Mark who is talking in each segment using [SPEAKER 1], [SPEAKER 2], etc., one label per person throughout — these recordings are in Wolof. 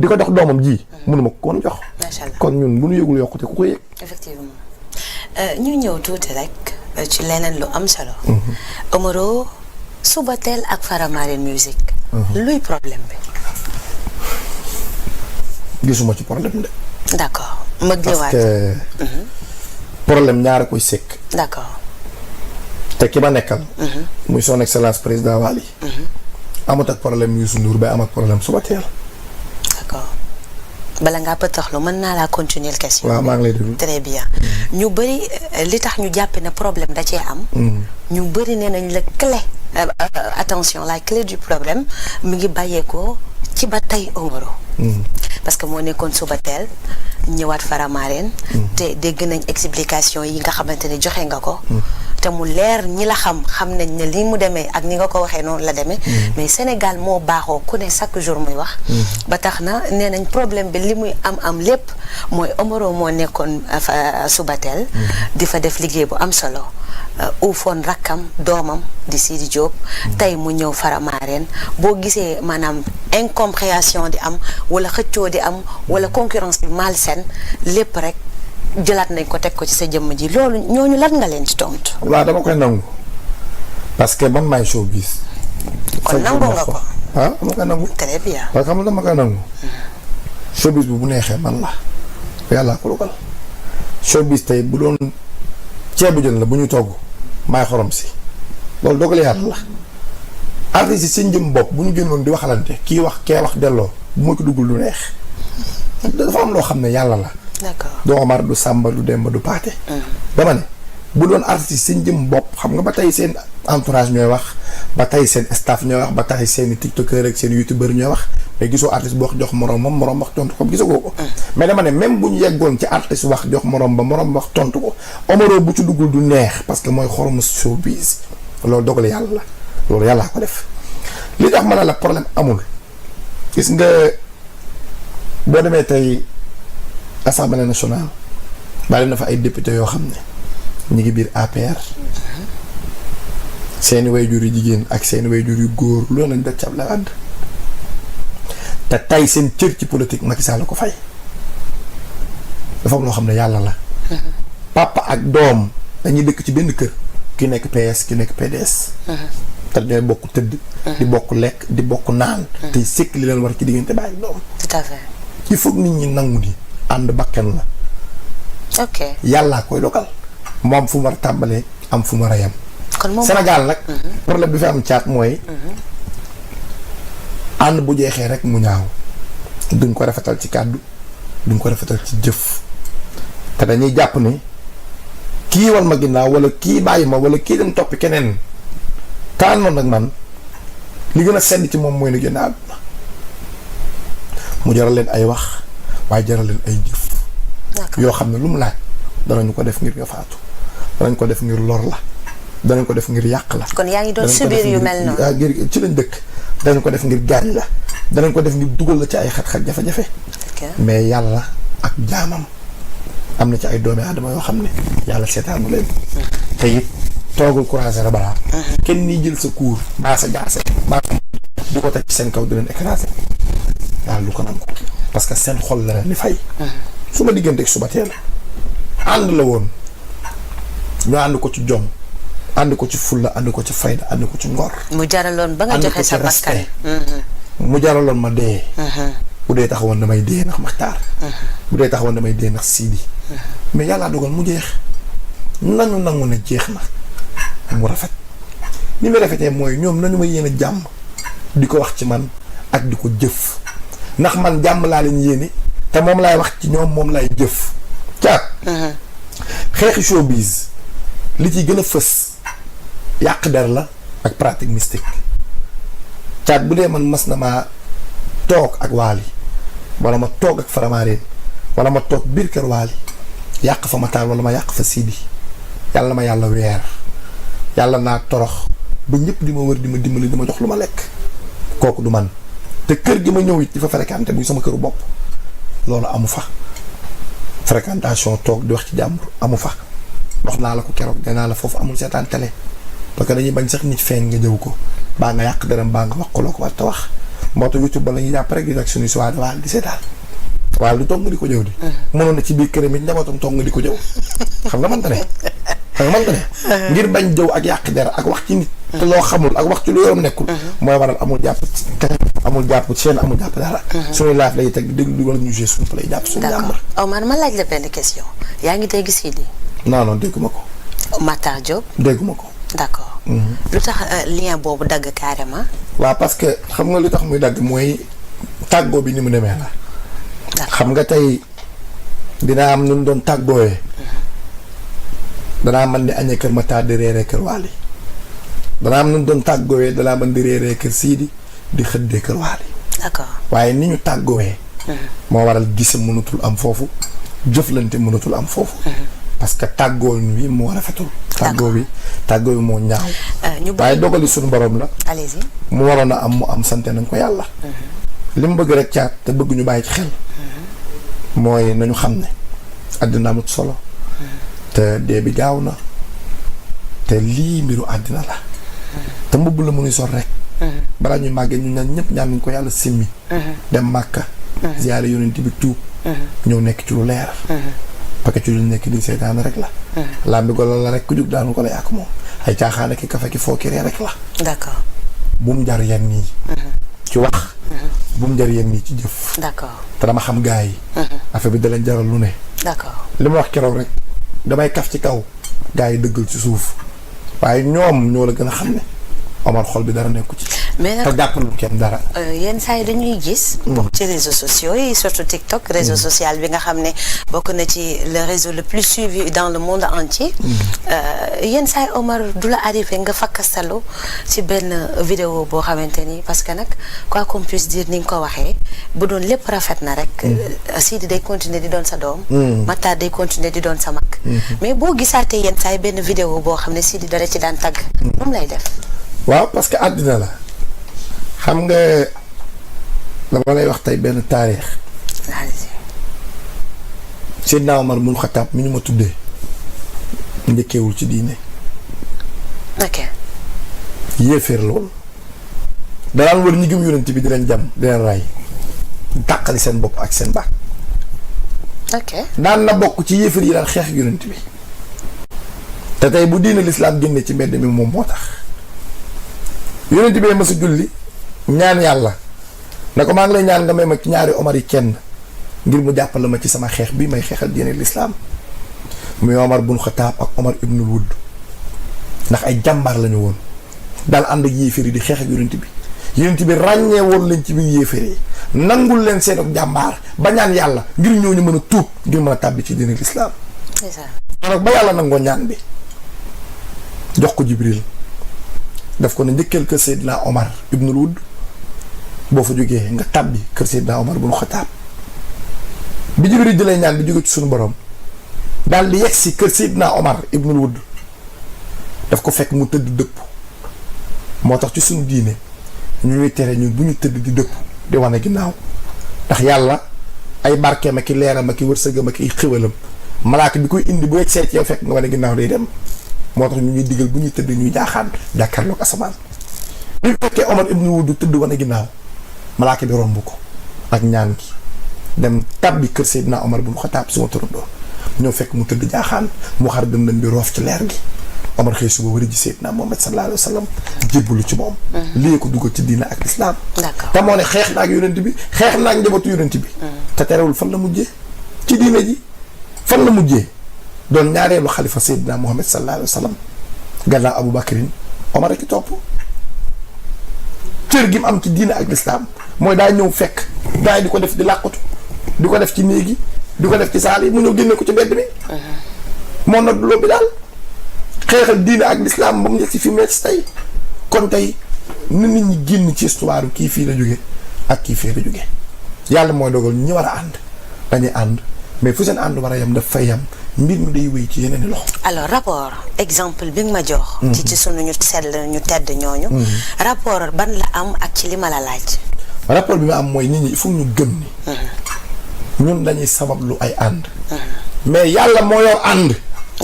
[SPEAKER 1] di ko jox doomam ji. mënuma ko woon jox.
[SPEAKER 2] macha allah
[SPEAKER 1] kon ñun bu ñu yëgul yokkute ku ko yëg.
[SPEAKER 2] effectivement ñu ñëw tuuti rek ci leneen lu am solo. Omaro Subatel ak Faramareen Music. luy problème bi.
[SPEAKER 1] gisuma ci problème de.
[SPEAKER 2] d'accord ma ñëwaat
[SPEAKER 1] parce que problème ñaara koy sekk.
[SPEAKER 2] d'accord.
[SPEAKER 1] te ki ma nekkal. muy son excellence président Wally. amut ak problème Youssou Ndour bay am ak problème Subatel.
[SPEAKER 2] d'accord bala ngaa pëtaxlu mën naa laa continuer question.
[SPEAKER 1] waaw maa ngi lay déglu.
[SPEAKER 2] très bien ñu bëri li tax ñu jàpp ne problème da cee am. ñu bëri nee nañ la clé attention la clé du problème mi ngi bàyyeekoo ci ba tey Omaro. parce que moo nekkoon Subatel ñëwaat Faramareen. te dégg nañ explication yi nga xamante ne joxe nga ko. te mu leer ñi la xam nañ ne li mu demee ak ni nga ko waxee noonu la demee. mais Sénégal moo baaxoo ku ne chaque jour muy wax. ba tax na nee nañ problème bi li muy am lépp mooy Omaro moo nekkoon Subatel. di fa def liggéey bu am solo. uufoon rakkam doomam di Sidi Diop. tey mu ñëw Faramareen boo gisee maanaam incompréhension di am wala xëccoo di am wala concurrence bi malsaine lépp rek. jëlaat nañ ko teg ko ci sa jëmm ji loolu ñooñu lan nga leen ci tontu.
[SPEAKER 1] waaw dama koy nangu parce que man maay showbiz.
[SPEAKER 2] kon nangu nga ko
[SPEAKER 1] ah dama koy nangu.
[SPEAKER 2] très bien.
[SPEAKER 1] parce que xam nga dama koy nangu. showbiz bi bu neexee man la yàllaa ko dogal. showbiz tey bu doon ceebu jën la bu ñu togg maay xorom si loolu dogal yàlla la. artistes yi seen jëm bopp bu ñu génnoon di waxalante kii wax kee wax delloo bu ma ko duggul lu neex dafa am loo xam ne yàlla la.
[SPEAKER 2] d'accord
[SPEAKER 1] du Omar du Samba du Demba du Paate. dama ne bu doon artiste seen jëm bopp xam nga ba tey seen entourage ñooy wax ba tey seen staff ñooy wax ba tey seen tiktokeur ak seen youtubeur ñooy wax mais gisoo artiste bu wax jox moroom wax tontu ko gisagoo ko. mais dama ne même bu ñu yeggoon ci artiste wax jox moroom wax tontu ko Omaro bu ci duggul du neex parce que mooy xoromu showbiz loolu dogal yàlla la loolu yàllaa ko def li tax ma ne la problème amul gis nga boo demee tey. Assemblée nationale bari na fa ay député yoo xam ne ñu ngi biir APR seeni wayjur yu jigéen ak seeni wayjur yu góor loolu lañ def ci Abdoulaye Wade te tey seen cër ci politique Macky Sall la ko fay dafa am loo xam ne yàlla la. papa ak doom dañuy dëkk ci benn kër ki nekk PS ki nekk PDS. te ñooy bokk tëdd. di bokk lekk di bokk naan. te sëkk li leen war ci diggante baay ak doom.
[SPEAKER 2] tout à fait.
[SPEAKER 1] il faut nit ñi nangu ni. ànd bakkan la.
[SPEAKER 2] ok
[SPEAKER 1] yàllaa koy dogal. mu am fu mu war a tàmbalee am fu mu war a yem.
[SPEAKER 2] kon moom
[SPEAKER 1] Sénégal nag. problème bi fi am caat mooy. ànd bu jeexee rek mu ñaaw. duñ ko rafetal ci kàddu duñ ko rafetal ci jëf. te dañuy jàpp ni kii wal ma ginnaaw wala kii bàyyi ma wala kii dem toppi keneen. taan noonu nag man li gën a sedd ci moom mooy na génn àdduna mu jaral leen ay wax. waaye jaral leen ay jëf. yoo xam ne lu mu laaj danañu ko def ngir nga faatu danañ ko def ngir lor la danañ ko def ngir yàq la.
[SPEAKER 2] kon yaa ngi doon subir yu mel noonu.
[SPEAKER 1] ci lañ dëkk danañ ko def ngir gaañ la danañ ko def ngir dugal la ci ay xat-xat jafe-jafe. mais yàlla ak jaamam am na ci ay doomi aadama yoo xam ne yàlla seetaanu leen. te it toogul croiser la balaa. kenn nii jël sa kuur baa sa jaase baa du ko teg ci seen kaw di leen écraser yàlla du ko nangu. parce que seen xol la leen di fay. su ma digganteeg Subatel ànd la woon ñu ànd ko ci jom ànd ko ci fulla ànd ko ci fayda ànd ko ci ngor.
[SPEAKER 2] mu jaraloon ba nga joxe sa bakkan
[SPEAKER 1] mu jaraloon ma dee. bu dee taxawoon damay dee ndax Maxtaar. bu dee taxawoon damay dee ndax Sidi. mais yàllaa dogal mu jeex nañu nangu ne jeex na mu rafet ni mu rafetee mooy ñoom nañu ma yéene jàmm di ko wax ci man ak di ko jëf. ndax man jàmm laa leen yéene te moom laay wax ci ñoom moom laay jëf caat xeexi showbiz li ci gën a fës yàq der la ak pratique mystique caat bu dee man mas na maa toog ak Wally wala ma toog ak Faramareen wala ma toog biir kër Wally yàq fa ma taal wala ma yàq fa Sidi yàlla ma yàlla weer yàlla naa torox ba ñëpp di ma wër di ma dimbali di ma jox lu ma lekk kooku du man te kër gi ma ñëw it di fa fréquenté muy sama këru bopp loolu amu fa fréquentation toog di wax ci jàmbur amu fa wax naa la ko keroog nee naa la foofu amul seetaan télé parce que dañuy bañ sax nit feeñ nga jëw ko baa nga yàq dërëm baa nga wax ko loo ko war te wax moo tax YouTube ba la ñuy jàpp rek di rek suñu si waale waal di seetaan waaye lu toog nga di ko jëw di mënoon na ci biir këram it njabootam toog nga di ko jëw xam nga mënta ne ngir bañ jëw ak yàq der ak wax ci nit te loo xamul ak wax ci lu yorom nekkul mooy waral amul jàpp amul jàpp chaîne amul jàpp dara suñuy laaf lay teg déglu wala ñu jouer suñu fa lay jàpp suñu jàmbar.
[SPEAKER 2] Omar ma laaj la benn question yaa ngi dégg Sidi.
[SPEAKER 1] non dégguma ko.
[SPEAKER 2] Matar Diop.
[SPEAKER 1] dégguma ko.
[SPEAKER 2] d'accord. lu tax lien boobu dagg carrément.
[SPEAKER 1] waaw parce que xam nga lu tax muy dagg mooy tàggoo bi ni mu demee la. xam nga tey dina am nu mu doon tàggooyee. danaa mën di añee kër Matar di reeree kër Waly. danaa am nu mu doon tàggooyee danaa mën di reeree kër Sidi di xëddee kër Waly.
[SPEAKER 2] d'accord
[SPEAKER 1] waaye ni ñu tàggooyee. moo waral gise mënatul am foofu jëflante mënatul am foofu. parce que tàggoo bi moo rafetul. tàggoo bi moo ñaaw. waaye dogali suñu borom la.
[SPEAKER 2] allez-y.
[SPEAKER 1] mu waroon a am mu am sante nañ ko yàlla. li mu bëgg rek caat te bëgg ñu bàyyi ci xel. mooy nañu xam ne àddina amut solo. te dee bi gaaw na. te lii mbiru àddina la. te mbubb la mënuy sol rek. balaa ñuy màggee ñu ñaan ñëpp ñaan nañ ko yàlla simmi. dem Màkka. ziyaare yonent bi tuub. ñëw nekk ci lu leer. parce que ci lu nekk di seetaan rek la. lambi golo la rek ku jug daanu ko la yàq moom ay caaxaana ki kafe ki fooki ree rek la.
[SPEAKER 2] d'accord.
[SPEAKER 1] bu mu jar yenn nii. ci wax. bu mu jar yenn nii ci jëf.
[SPEAKER 2] d'accord.
[SPEAKER 1] te dama xam gaa yi. affaire bi da leen jaral lu ne.
[SPEAKER 2] d'accord.
[SPEAKER 1] li ma wax keroog rek damay kaf ci kaw gaa yi dëggal ci suuf waaye ñoom ñoo la gën a xam ne Omar xol bi dara nekku ci.
[SPEAKER 2] mais nag
[SPEAKER 1] te jàppalul kenn dara.
[SPEAKER 2] yenn saa yi dañuy gis. ci réseaux sociaux yi surtout TikTok réseau social bi nga xam ne bokk na ci le réseau le plus suivi dans le monde entier. yenn saa yi Omar du la arrivé nga fakkastalu ci benn vidéo boo xamante ni parce que nag quoi qu'on puisse dire ni nga ko waxee bu doon lépp rafet na rek. Sidi day continuer di doon sa doom. Matar day continuer di doon sa mag. mais boo gisaatee yenn saa yi benn vidéo boo xam ne Sidi dara ci daan tagg. moom lay def.
[SPEAKER 1] waaw parce que àddina la xam nga dama lay wax tey benn taarix. Seydina Omar bun Xataab mi ñu ma tuddee njëkkeewul ci diine.
[SPEAKER 2] ok.
[SPEAKER 1] yéeféer loolu danaan wër ñi gëm yonent bi di leen jam di leen ray tàqali seen bopp ak seen baat.
[SPEAKER 2] ok.
[SPEAKER 1] daan na bokk ci yéeféer yi daan xeex yonent bi te tey bu diine lislaam génne ci mbedd mi moom moo tax. yonent bi ma sa julli ñaan yàlla ne ko maa ngi lay ñaan nga may ma ci ñaari Omar yi kenn ngir mu jàppale ma ci sama xeex bi may xeexal diine lislaam muy Omar bun Xataab ak Omar ibnul Wudd ndax ay jàmbaar lañu woon daal ànd ak yéeféer yi di xeex ak yonent bi ràññee woon leen ci biir yéeféer yi nangul leen seen ak jàmbaar ba ñaan yàlla ngir ñooñu mën a tuub ngir mën a tàbbi ci diine lislaam.
[SPEAKER 2] c'est ça.
[SPEAKER 1] nag ba yàlla nangoo ñaan bi jox ko Jibril daf ko ne njëkkeel kër Seydina Omar ibnul Wudd boo fa jógee nga tàbbi kër Seydina Omar bun Xataab bi Jibril jëlee ñaan bi jóge ci suñu borom daal di yegg si kër Seydina Omar ibnul Wudd daf ko fekk mu tëdd dëpp moo tax ci suñu diine ñu ñuy tere ñun bu ñu tëdd di dëpp di wane ginnaaw ndax yàlla ay barkeem ak i leeram ak i wërsëgam ak i xéwalam malaaka bi koy indi bu yegg see ci yow fekk nga wane ginnaaw day dem moo tax ñu ñuy digal bu ñuy tëdd ñuy jaaxaan jàkkaarloog asamaan bi mu fekkee Omar ibnu Wudd tëdd wane ginnaaw malaaka bi romb ko ak ñaan gi dem tabbi kër Seydina Omar bun Xataab suma turandoo ñëw fekk mu tëdd jaaxaan mu xar dëndëm bi roof ci leer gi Omar xëy suba wari ji Seydina Muhammad sallallahu alayhi wa sallam jébbalu ci moom lii ko dugal ci diina ak lislaam te moo ne xeex naak yonent bi xeex naak njabootu yonent bi te terewul fan la mujjee ci diina ji fan la mujjee doon ñaareelu xalifa Seydina Muhammad sallallahu alayhi wa sallam gannaaw Abu Bakrin Omar a ki topp cër gi mu am ci diina ak lislaam mooy daa ñëw fekk gaa yi di ko def di làqatu di ko def ci néegi di ko def ci saal yi mu ñëw génne ko ci mbedd mi moo nag loo bi daal xeexal diina ak lislaam ba mu nekk si fi mu nekk si tey kon tey na nit ñi génn ci histoire kii fii la jóge ak kii fii la jóge yàlla mooy dogal ñi war a ànd dañuy ànd mais fu seen ànd war a yem daf fay yem mbir mi day wéy ci yeneen i loxo.
[SPEAKER 2] alors rapport exemple bi nga ma jox. ci sunu ñu sell ñu tedd ñooñu. rapport ban la am ak ci li ma la laaj.
[SPEAKER 1] rapport bi ma am mooy nit ñi il faut ñu gëm ni. ñun dañuy sabablu ay ànd. mais yàlla moo yor ànd.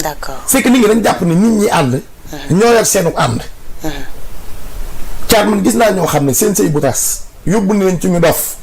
[SPEAKER 2] d'accord
[SPEAKER 1] c'est que nit ñi dañ jàpp ni nit ñi ànd. ñoo yor seenu ànd. caat man gis naa ñoo xam ne seen sëy bu tas yóbbu ni leen ci ñu dof